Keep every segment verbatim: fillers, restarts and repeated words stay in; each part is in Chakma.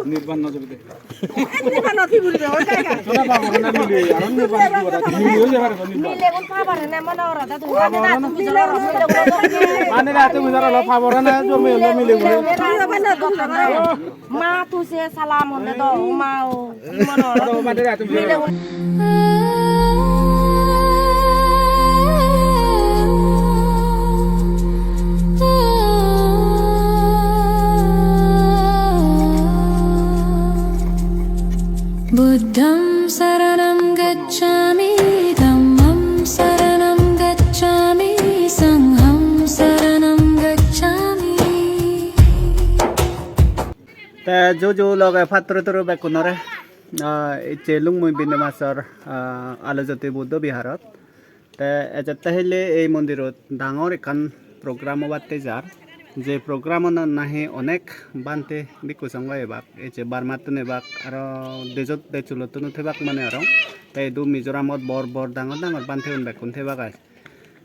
Nirban no jebede. Nirban no ki guribe, oi jai ga. Sora babo na mile, aron nirban ki gora? Mile oi jebare nirban. Mile gun pabare na mone ora da tu. Pabare na. Mane ra tu mujara lo pabare na jo mile mile gure. Ma tu se salam honde do, ma o. Ki mone ora? Pabare na tu mujara. Buddham saranam gacchami, dhammam saranam gacchami, sangham saranam gacchami. Te juju loge patturu turu bekkunore, ah, ecche lungmui Bindu Masor, ah, Alojyoti Buddho Biharot. Te ejette hille ei mondirot dangor ekkan program obatte jar. Je programanot nahi onek bhante bhikkhu songho ebak, ecche Burmattun ebak, aro dejot dejhulottun thebak mane arong. Te idu Mizoramot bor bor dangor dangor bhanteun bekkun thebak ai.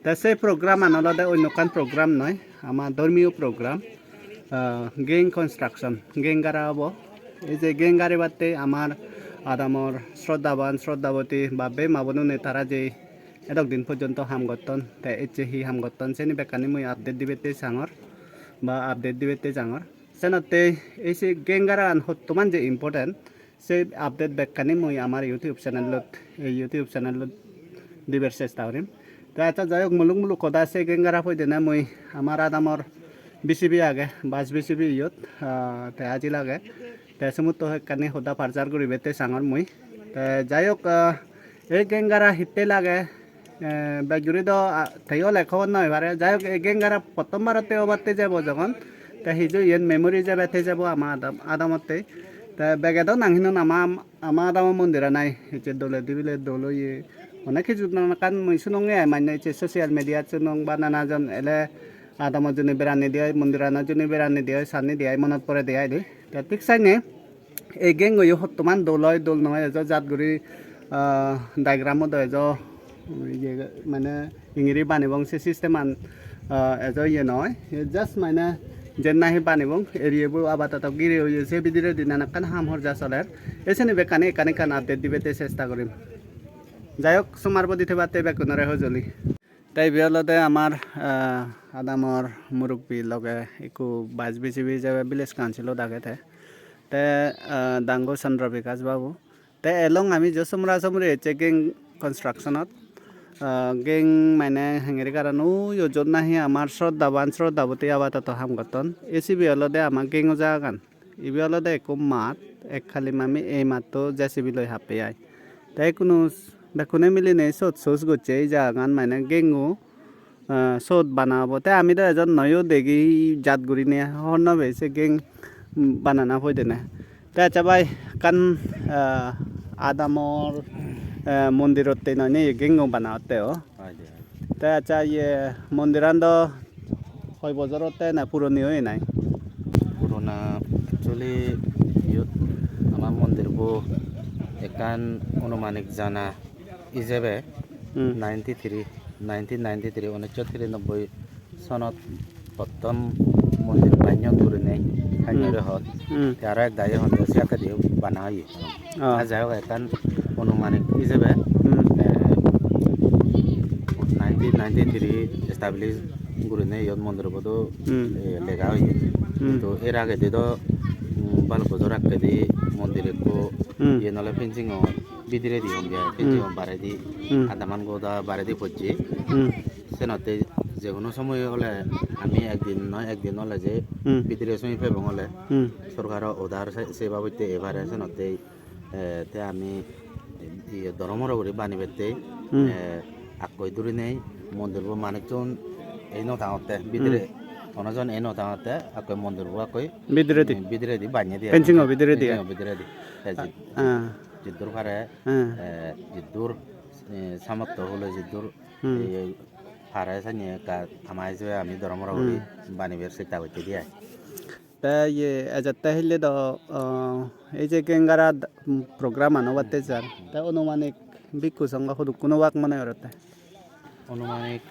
Te se programan olode onno ekkan program noi, ama dhormiyo program, ah, geng construction, geng gara obo. Ei je geng garibatte amar adamor shraddhaban, shraddhaboti, bab-bei, ma-bonune tara je edok din porjonto ham gotton, te ecche hi ham gotton, seni bekkani mui update dibette sangor, ba update dibette jangor. Senotte ei se geng garagan hottoman je important, se update bekkani mui amar YouTube channelot, ei YouTube channelot dibar chesta gorim. Te accha, jai hok, muluk muluk hoda se geng gara poidene mui amar adamor B C B age, Vice B C B iyot, ah, te Ajil age. Te sumutto hoyekkani hoda parjar guribette sangor mui. Te jai hok, ah, ei geng gara hitte lage, eh, bej guri do, ah, teyo ole hobor noi pare. Jai hok, ei geng gara pottom barotte obatte jebo jogon, te hiju iyen memory jebe thei jebo ama adam-, adamotte. Te bege do nang hinong ama, ama adamo mondiran ai, ecche dole dibile dol oye. Onek hiju nanakkan mui sunonge ai, mane ecche social media-t sunong ba nana jon ele adamot juni berani de ai, mondirano juni berani de ai, sanni de ai, monot pore de ai de. Te thik senne ei gengoyo hottoman dol oi, dol noi, ejo jat guri, ah, diagram-o do ejo, iye, mane hingiri banibong se system-an, ah, ejo iye noi. Just mane jen nahi banibong, area-bo apatoto gire oye, se bidiredi nanakkan ham horja soler. Ei seni bekkani ekkan ekkan update dibette chesta gorim. Jai hok, somar bodi thebatte bekkunore hojoli. Te ibe olode amar, ah, adamor murubbi loge ekku vice B C B ijebe village council-ot age te. Te, ah, dangu Chandra Bikash babu. Te elong ami je somra somri ecche geng construction-ot, ah, geng mane hengeri karon uyo jot nahi amar shraddhaban shraddhaboti apatoto ham gotton. Ei sibe olode ama gengo jagagan. Ibe olode ekko maat, ek halim ami ei matto J C B loi happei ai. Te ikkunu bekkune milinei sot sos gocche ei jagagan mane gengo, ah, sot bana obo. Te ami do ejon noyo degi jat gurine hobor no pei se geng banana poidene. Te accha bai ekkan, ah, adamor, ah, mondirotte noi nei gengo bana otte o. Ai de, ai. Te accha, iye, mondiran do hoi bojor otte na puroni oye nai? Purona, actually, iyot ama mondirbo ekkan onumanik jana ijebe Hmm. ninety-three, nineteen ninety-three, unisho three nobboi sonot pottom mondir banyon gurinei, hmm, hannore hot. Hmm. Te aro ek dagi honde sekkediyo bana oye. Oh. Ar jai hok, ekkan onumanik ijebe, hmm, eh, nineteen ninety-three establish gurinei iyot mondir bodo, hmm, eh, lega oye. Hmm. Hintu er agedi do, mm, balok bojor akkedi mondir ekko, hmm, iyen ole fencing o bidiredi honde ai, fencing o, hmm, baredi, hmm, adaman goda baredi pocche. Hmm. Senotte je hono somoy ole ami ekdin noi ekdin ole je, hmm, bidire sumi pebong ole, hmm, sorkaro order se, se babotte ebare senotte, eh, te ami iye doromoro guri banibette, hmm, eh, akkoi durinei mondirbo manuchun ei no tangotte bidire, hmm, hono jon ei no tangotte, akkoi mondirbo akkoi bidiredi, eh, bidiredi banney diye. Fencing o bidiredi. Fencing o bidiredi. Te jid-, ah, jiddur pare, ah, eh, jiddur, eh, samotto hule jiddur, hmm, eh, pare sanye ekka ama ijebe ami doromoro guri, hmm, banibar chesta gocche de ai. Te iye ejette hille do, ah, ei je geng gara d-, program an obatte jar. Te onumanik bhikkhu songho hudukkun obak mone gorotte? Onumanik,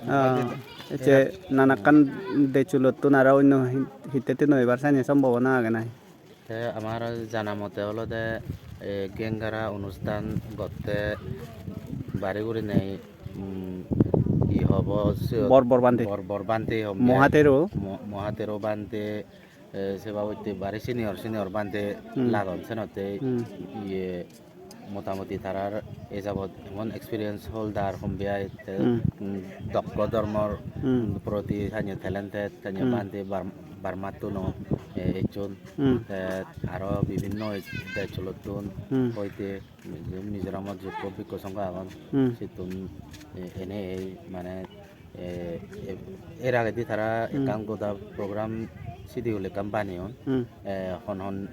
ah, ei je nanakkan dejhulottun aro onno hi-, hittettun oibar sanye sombhabona age nahi? Te amar jana mote olode, eh, geng gara onusthan gotte bari gurinei, mm, hi hobo siyot, bor bor bhante. Bor bor bhante hom de. Mohatero. Mo-, mohatero bhante, eh, se babotte bari senior senior bhante Hmm. lagon senotte Hmm. iye motamoti tarar e jabot emon experience holder hom biyai te, Hmm. mm, dokko dhormor Hmm. proti sanye talented sanye Hmm. bhante Bar-, Barmattuno, eh, ejjon. Hmm. Te aro bibinno dej hulottun Hmm. hoite Mizoramot jekko bhikkhu songho agon, Hmm. sittun, eh, ene ei mane, eh, e-, er agedi tara Hmm. ekkan goda program schedule ekkan baneyon. Hmm. Eh, hon hon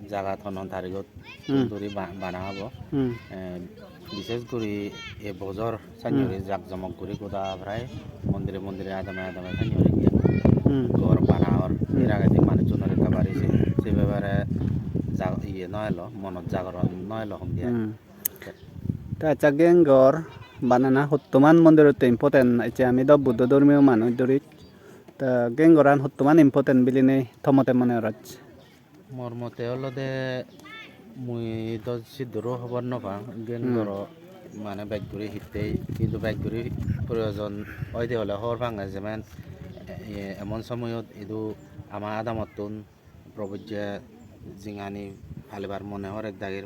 jagat, hon hon tarigot Hmm. duri ba-, bana obo. Hmm. Eh, bishes guri e bojor sanye Hmm. guri jak jomok guri goda prai mondire mondire adame adame sanye guri Hmm. ghor bana or. Hmm. Er agedi manuchunore ekka bari se, se bebare ja-, iye no elo, monot jagoron no elo hom biyai. Hmm. Te accha, geng ghor banana hottoman mondirotte important? Ecche ami do Buddho dhormiyo manuj duri. Te geng ghoran hottoman important bilinei to mote mone goroj? Mor mote olode mui do sidduro hobor no pang, geng Hmm. ghoro mane bej guri hittei, hintu bej guri proyojon oide ole hobor pange, jemen, e, emon somoyot idu ama adamottun probojja jingani palibar mone hor ek dagir,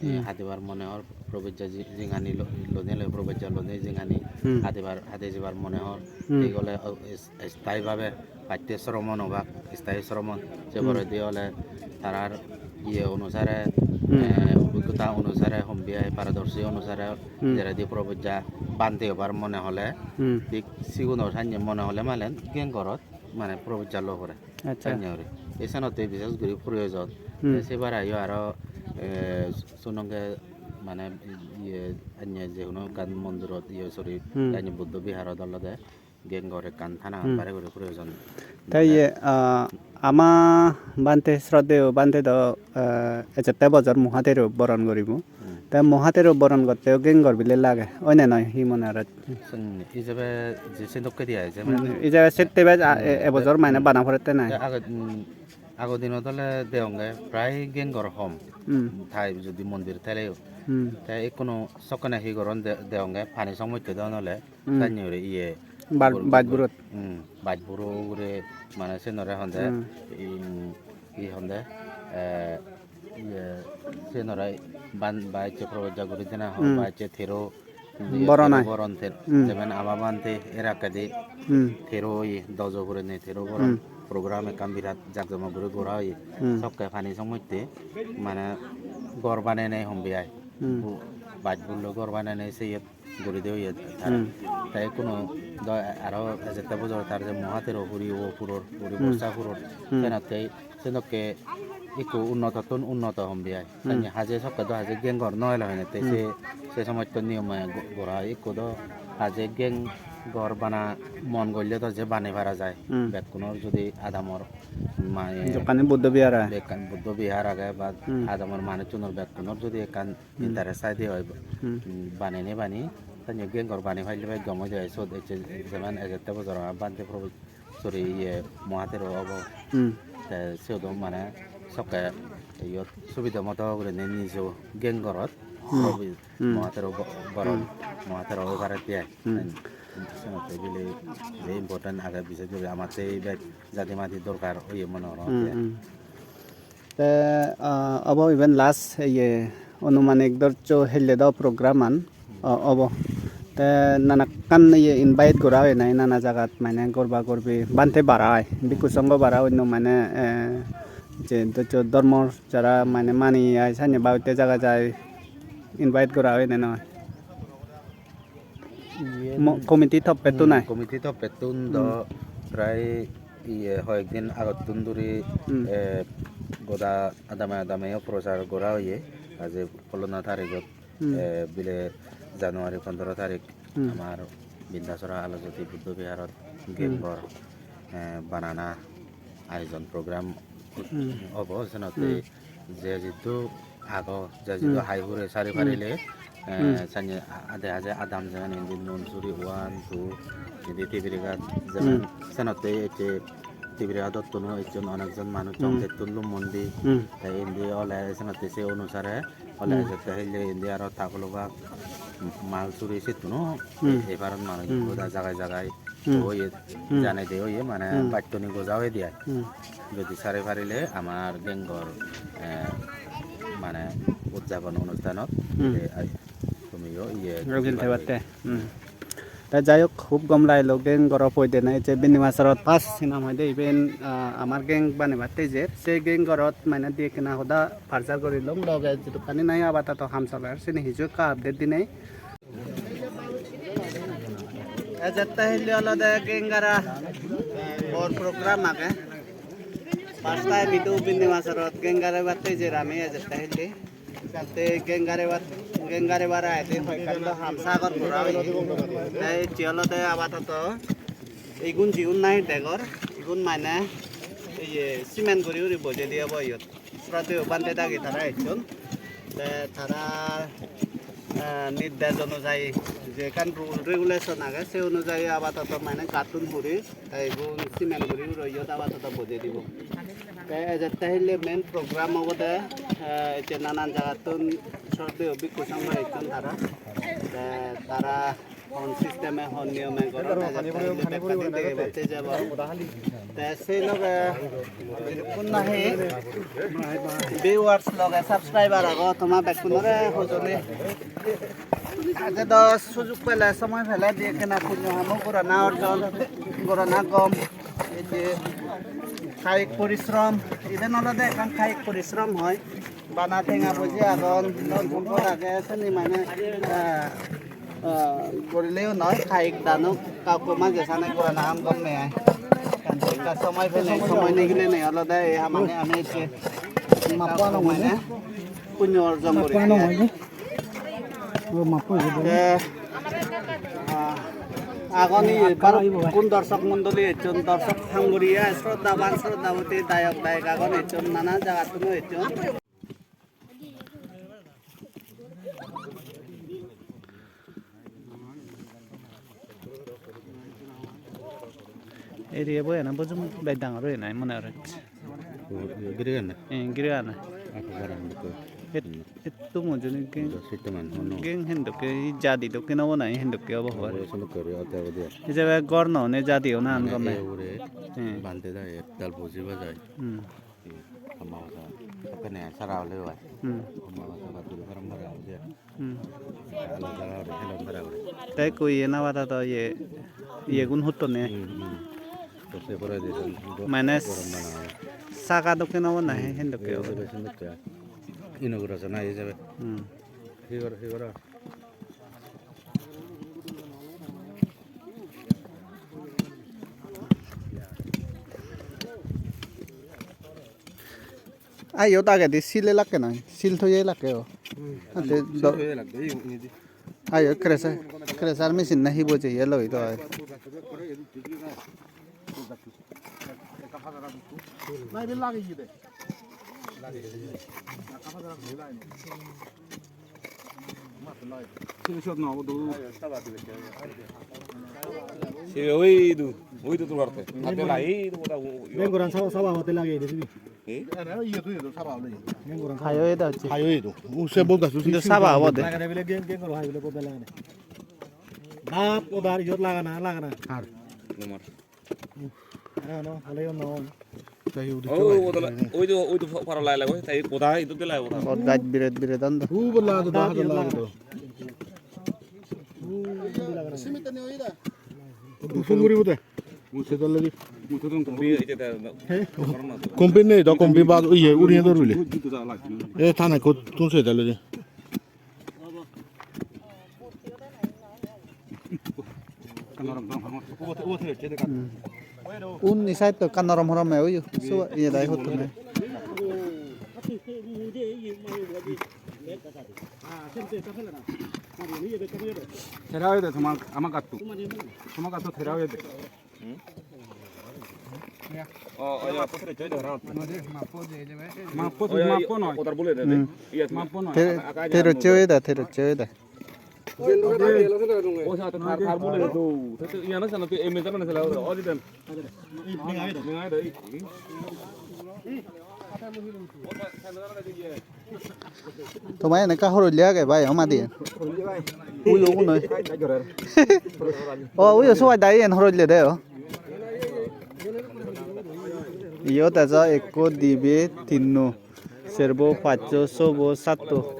e, Hmm. hadibar mone hor, probojja ji-, jingani lo-, lone loi, probojja lone jingani Hmm. hadibar, hade jibar mone hor. Hmm. Thik ole, o, es-, esthayi bhabe patte sromon obak, esthayi sromon. Se Hmm. poredi ole tarar iye onusare, Hmm. eh, obhiggota onusare, hom biyai parodorshi onusare Hmm. jeredi probojja bhante obar mone hole, Hmm. thik sigunor sanye mone hole malen geng ghorot mane probojja lo pore. Accha. Sanye guri. Ei senotte bishes guri proyojon. Hmm. Te se barayo aro, eh, sunonge mane iye anye je hono ekkan mondirot iye, sorry, Hmm. anye Buddho Biharot olode geng ghor ekkan thana Hmm. bare guri proyojon. Te iye, ah, ama bhante, sroddheyo bhante do, ah, ejette bojor mohatero boron guribo. Hmm. Te mohatero boron gotteo geng ghor bile lage. Oi ne noi, hi mone goroj? Sen ijebe je sedokke di ai, je Hmm, mane ijebe sette bej, ah, e-, Hmm. ebojor mane Hmm. bana porette nai. Te age, hmm, ago dinot ole degonge prai geng ghor hom. Hmm. Thai jodi mondir theleyo. Hmm. Te ekkuno sokkene hi goron de-, degonge pani somotte don ole Hmm. sanye guri iye Baj-, gor-, baj gor-, burot. Hmm, baj buro ugure mane senore honde, Hmm. in, hi honde, eh, iye, senore ban-, bacche probojja guri dena hon, Hmm. bacche tero, iye, Boron tero ai. Boron ter-, Hmm. jemen ama bhante erakkedi Hmm. tero oye, dojo gurinei tero boron Hmm. program ekkan birat jakjomok guri gora oye. Hmm. Sokke pani somotte mane ghor banenei hom biyai. Hmm. Bu-, baj bullo ghor banenei seyot guri de oye tara. Hmm. Te ekkuno do aro ejette bojor tar je mohatero huri o puror, huri Hmm. borsa puror. Hmm. Senotte sedokke ekku unnotottun unnoto hom biyai. Hmm. Sanye haje sokke do haje geng ghor no elo hene te Hmm. se, se somosto niyome go-, gora ekku do haje geng ghor bana mon golle do je bani para jai. Hmm. Bekkunor jodi adamor mane Jokkani Buddho Vihar ai. Bekkan Buddho Vihar age ba Hmm. adamor manuchunor bekkunor jodi ekkan Hmm. interest saide oi, Hmm. mm, banenei bani, tanye geng ghor bani paile bej gom oi jai, sot ecche jeman ejette bojor ama bhante probe-, sorry, iye, mohatero obo. Hmm. Te siyot o mane sokke iyot subide moto gurinei nijo geng ghorot Hmm. probe-, Hmm. mohatero bo-, boron, Hmm. mohatero oi parette ai. Hmm. Senotte bile je important age, bises guri amatte bej jadi madi dorkar oye mone gorong Hmm, te. Hmm. Te, ah, obo iben last, iye, onumanik dorcho helle do program an, o-, obo. Te nanakkan iye invite gora oye nai nana jagat mane gorba gorbi bhante bara ai, bhikkhu songho bara onno mane, eh, je dorcho dhormor jara mane mani ai sanye babotte jaga jai invite gora oye ne noi? Iyen Mo-, committee toppettun Hmm, ai? Committee toppettun do Hmm. prai iye hoyekdin agottun duri, Hmm. eh, goda adame adame o prochar gora oye. Aje pholona tarigot, Hmm. eh, bile January pondro tarik Hmm. amar Bindasora Alojyoti Buddho Viharot Hmm. geng ghor, eh, banana ayojon program Hmm. obo, senotte Hmm. je jiddu ago, je jiddu Hmm. hai hure sari Hmm. parile, eh, Hmm. sanye a-, ade haje adam, jeman indi Nunsuri one, two, indi Tibirigat, jeman Hmm. senotte ecche Tibire adottuno ejjon onekjon manuj Hmm. Jongdettun Lummondi. Hmm. Te indi ole senotte se onusare ole Hmm. ejette hille indi aro Takulobak Malsuri settuno Hmm. ei paran manuj Hmm. hoda jagai jagai Hmm. oye Hmm. janede oye mane Hmm. battoni goja oye de ai. Hmm. Jodi sare parile amar gengor, eh, mane udjabon onusthanot Hmm. je ai tumiyo iye Rogin thebatte. Hmm. Te jai hok, hub gom lagilo geng goro poidene, je Bindi Masarot pas hinam hoide iben, ah, amar geng banebatte jer. Se geng gorot mane di ekkena hoda parjar gorilong, loge jidukkani nahi apatoto ham soler, sini hiju ekka update dinei. Ejette hille olode geng gara bor program age. First time idu Bindi Masarot geng garebatte jer ami ejette hille. Te geng garebat, geng garebar aide hoyekkan do ham sagor gora oye. Te ecche olode apatoto igun jigun nahi degor, igun mane iye cement guri guri bojei diye obo iyot. Sroddheyo bhante dagi tara ecchon. Te tara, eh, nirdesh onujayi je ekkan rule regulation age, se onujayi apatoto mane gattun huri, te igun cement guri guri iyot apatoto bojei dibo. Te ejette hille main program obode, eh, ecche nanan jagattun sroddheyo bhikkhu songho ecchon tara. Te tara hon system-e, hon niyome goron, ejette hille bekkani degebatte jebong. Te sei loge jidukkun nahi viewers loge subscriber ago, toma bekkunore hojoli. Age do sujuk pele, somoy pele di ekkena punyo hamo gorana orjon, gorana gom. Ei je kayik porishrom, iben olode ekkan kayik porishrom hoi. Bana tenga poje agon, lon sompot age, seni mane, eh, eh, gorileyo noi, kayik dano, kauke maje sane gorana ham gom nei ai. Ekkan ekka somoy pele, somoy nigile nei olode ei hamani ami ecche. Mappo ano mane punyo orjon gori. Mappo ano mane. O mappo ano. Te, ah, agon ei balukkun dorshok mondoli ecchon, dorshok ham guriye, shraddhaban, shraddhaboti, dayok, dayika agon ecchon, nana jagattun ecchon. Area bo ena bojong bej dangor oye nai mone hor. Giri gana? Eh, giri gana. Ako garan dukko. Et, etto mujuni geng. Sitte man hono. Geng hendokke, jadi dokke obo nai hendokke obo hobare. Obo solo kori ote obo dia. Ijebe gor no ne jadi ona an gome. Ure. Hmm. Bante da ek dal boji bajai. Hmm. Amma basa. Kene sara ole oi. Hmm. Amma basa ba duri param bara obo dia. Hmm. Te ekko iye nabada do iye, iyegun huttonne. Hmm, hmm. To se pore de mane gorom bana obo. Saga dokken obo nahi, hmm, hendokke obo. Inauguration oye jebe. Hmm. Hi gor, hi gor? Ai, iyot agedi sil elakke noi, sil toye elakke o. Hmm. Ate sil do-, toye elakke, ei indi. Ai, iyot crusher, crusher machine na hi bojeye loi do ai. Se oi idu, oi idu tumarte. Ate la, ei idu goda, oi, oi. Bengoran saba, saba hote lageye de sibe. Eh? Bengoran. Hayo eda hocche. Hayo idu. U se bol gasu. Hintu saba obode. Lagane bile gen, gen goro hai bile boda lagane. Bap, odar iyot lagana, lagana. Har. Nomar. Are ono, ole ono. Tai udi. Oh, odola, oi do, oi do para lai lago, tai goda idu de lai goda. Bot gaj biret biret on do. U bola do, da do lai do. Simi tani oi da. Phone guribo de. Mui sedor lagi. Mui to kompi ete da. He? Kompi nei do, kompi ba iye uri dor bile. E thane ko tun sedor lagi. Hmm. Unni side to ekkan norom horom me oyo. So, iye dai hotto me. Thera oye de, toma, ama gatto. Toma gatto thera oye de. Hmm? Oh, oh, ya. Mappo, mappo noi. Otar bole de. Hmm. Iya, mappo noi. Te-, terocche oye da, terocche oye da. O sa to thar, thar bole to. Te to iyan sa na to eme jana sala o di den. Ni ai dai. Toma ene ekka horoli age bai, o madi. Uyo uno. O, uyo suwaj dai en horoli de o. Iyot ejo ekko, dibe, tinno, serbo, paccho, sobo, satto.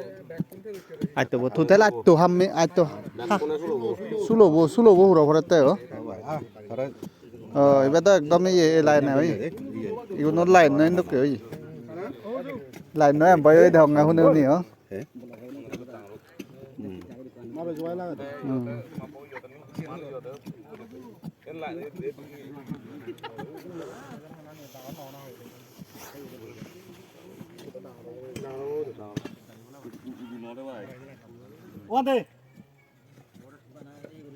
Atto bo, total atto, hamme atto. Ha. Sulo bo, sulo bo huro porette o. O, ibe do ekdom iye, ei line oi. Igun o line noi dokke oi. Line noi em bai oi de honge hune hune o. Hmm.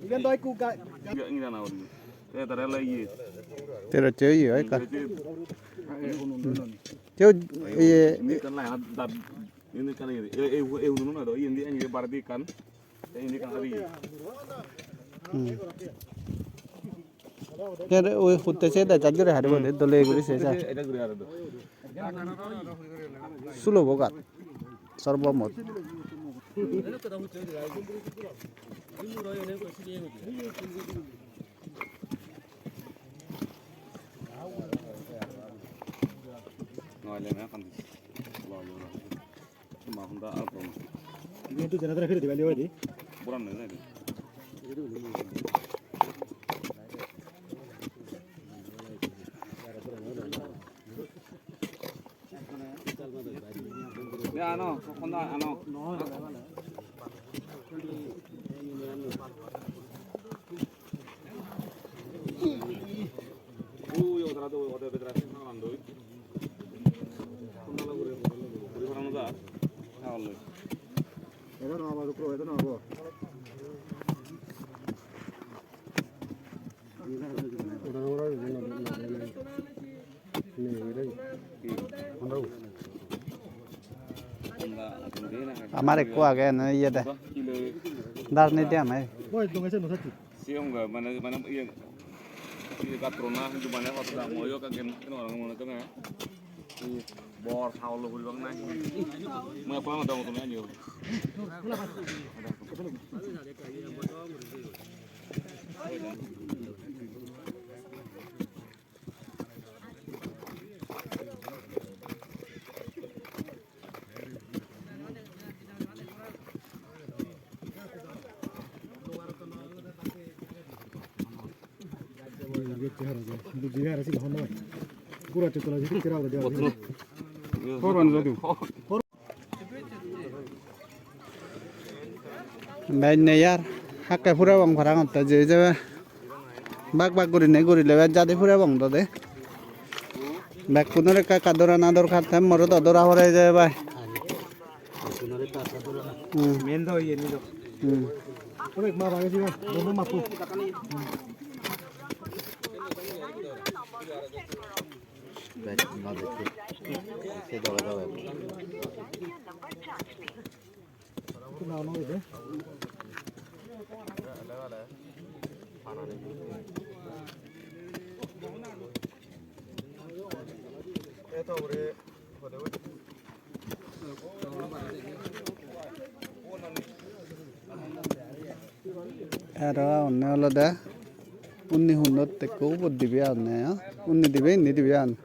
Iben do ikku ga-, ga- Iye, iye na ori. Te tara la iye. Te roche iye, oi ka. Te iye. Ini kan la dab, ini kan iye. E, e, e, unu na do, ini ini bardi kan. Ini kan hari. Hmm. Te oi hutte se da jagire hari bode, dole guri se sa. Eta guri hari do. Sulo bogat. Sorbomot. Ya, ano, Honda, ano. Uy, otra tu, otra vez, otra vez, no, ando. Honda lo guri, guri, guri, guri, no da. Ya, vale. Edo no, abar upro, edo no, abar. Amar ekko age ene iye de. Dar nei de amai. Siyong ga mane, mane iye, iye gatro na hintu mane hoto da moyo ka gen keno orang mane to na. Bor saul lo guribak na. Mo ko ma da mo to na ni. Bej nei ar, hakke purabong parapang te jei jebe. Bak bak gurinei gurile bej jadi purabong do de. Bekkunore ekka ekka dorana dorkar, te more do dora pore jebe bai. Hmm. Men do iye ni do. Hmm. Onek ma bage jiba, bondo mapu. Bej ma dekhi. Se dole dole. Aro agonne olode undi hundot ekko ubot dibe agonne, undi dibe, indi dibe agonne.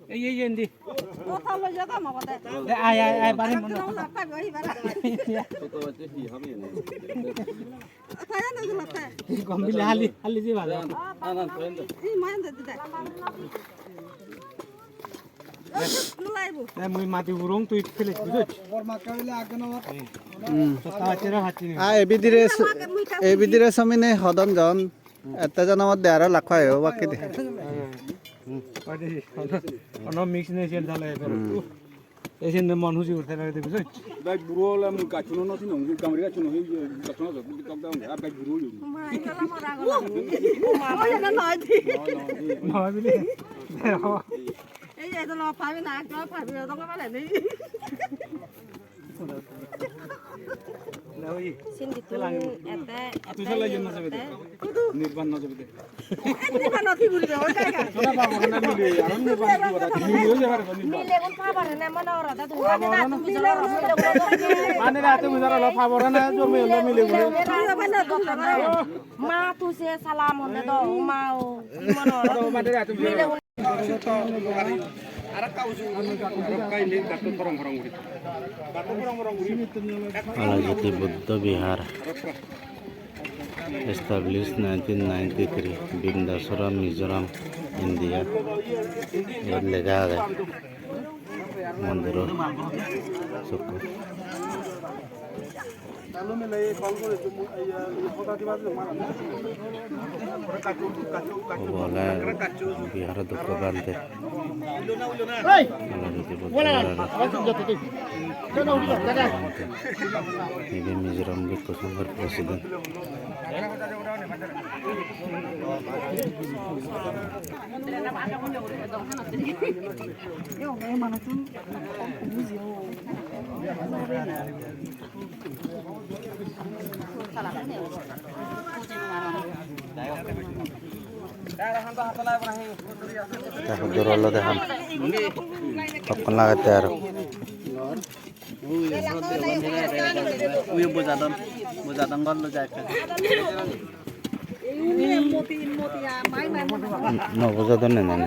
Ei, ei, ei, indi. De, ai, ai, ai, bari mono. Gom bile hali, hali je bari. De, mui mati urung, tui pele bujoch. Hmm. Totta bacche ro hacchi ni. Ah, e bidire so-, e bidire somine hodon jon. Ette jonomot de aro lakho ayo bakke de. Hmm. Oi de, ono, ono mix nei siyen sale. Hmm. Ei siyen de mon huji urte lage de bujoch. Bek buro ole mui gacchuno no sinong, mui kamri gacchuno hi gacchuno so, tok da unge, a bek buro yo. Ma, iyola mora gola. Ma, ma, na noi di. Noi, noi, noi. Noi bile. Ei, ei, to lo pabi na, to pabi, to ko pale nei. Sindi tun ete, ete iye gorte. Nirban no jebede. Nirban no ki guribe, oi jai ga. Sora babo na mile, aron nirban ki gora? Mile oi jare nirban. Mile gun pabare na mone ora da tu. Mane ra tu mujara lo pabare na jorme lo mile gure. Ma tu se salam honde do, ma o. Ki mone ora? Mane ra tu mujara. Alajyoti Buddha Vihar, established nineteen ninety-three, Bindasora, Mizoram, India. Iyot lega agey mondiro sukko. Obo ole Biharo Dukko Bhante. Ibe Mizoram Bhikkhu Sanghor president. Te hudur olode ham. Tokkon lagette aro. Uyo bojadon, bojadon gor loi jai ekka. No bojadon ne nene.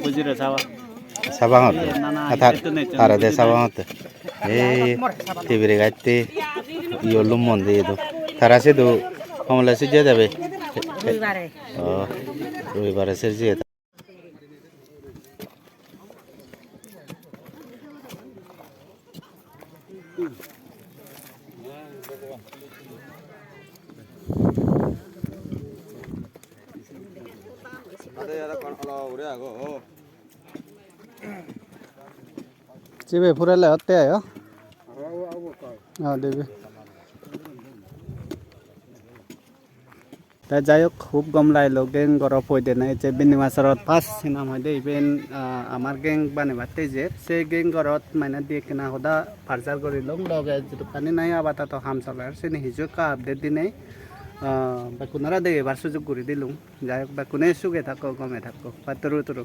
Bujire sawa. Sabang hotte. Na, na, tar-, ito nei, ito tare de nei. Sabang hotte. Ei tibiri gatte iyo lummon de idu. Tara sidu homole sijje debe. Roibare. Oh, roibare sijje. Sibe purele otte ayo. Ah, debe. Te jai hok, hub gom lagilo geng gorot poi denei je Binimasorot pas hinam hoide iben, ah, amar geng banebatte je. Se geng gorot mane di ekkena hoda parjar gorilung, loge jidukkani nahi apatoto ham soler sini hiju ekka update dinei, ah, bekkunore degebar sujug guri dilung. Jai hok, bekkune suge thakko, gome thakko, patturu turu.